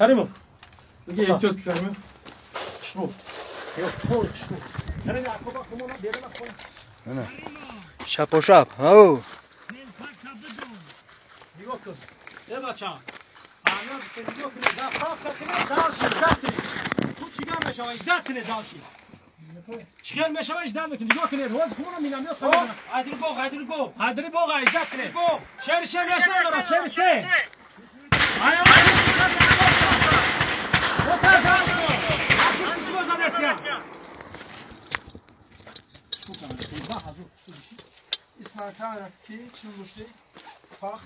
Каримов. Диге эҳтиёт Каримов. Хушрӯ. Ё хол хушрӯ. Карим Якуба кумона берама хол. Ана. Шапошап. Ау. Нигоҳ кун. Э бача. Ана нигоҳ кун. Заправка кунед, дальше дати. Ту чигар мешава, 18 кунед дальше. Чӣ хел мешава, 18 мекунед. Нигоҳ кунед. Ҳоз хумона минамёт қабул. Айдир боғ, айдир боғ. Айдир боғ 18 кунед. Шери шер яшна дорад, шери се. Ая Вот пожалуйста. А пушти чего задесия? Исхакара ки чӣ мушти? Фах.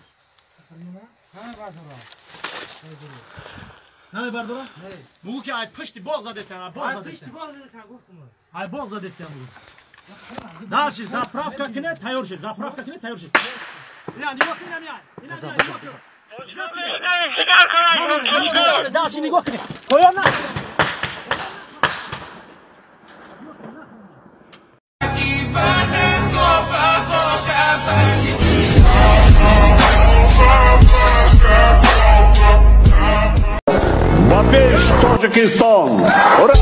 Не бардора? Бугу ки ай пушти боғ задесия, ай боғ Ай задесия. пишти боғ задесия гуфтум. Ай боғ задесия бугу. Дальше заправка кунед, тайёр шед. Заправка кунед, тайёр шед. Ина нигоҳ кунед, ина. Ина нигоҳ кунед. Дальше нигоҳ кунед. Поён на. Ба пеш, Тоҷикистон! Ура!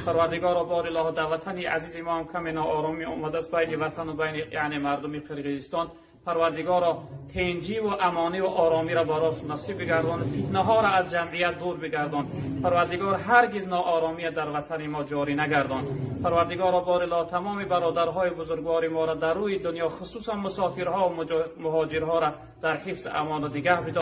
Парвардигоро, бори Илоҳо, дар ватани азизи мо ҳам каме ноороми омадааст байни ватану байни яъне мардуми Қирғизистон. Парвардигоро, тинҷиву амониву оромиро барош насиб бигардон, фитнаҳоро аз ҷамъият дур бигардон. Парвардигор, ҳаргиз ноОромия дар ватани мо ҷорӣ нагардон. Парвардигоро, бори Илоҳо, тамоми бародарҳои бузургвори моро дар рӯи дунё, хусусан мусофирҳо муҳоҷирҳоро дар ҳифз амону нигаҳ бидор.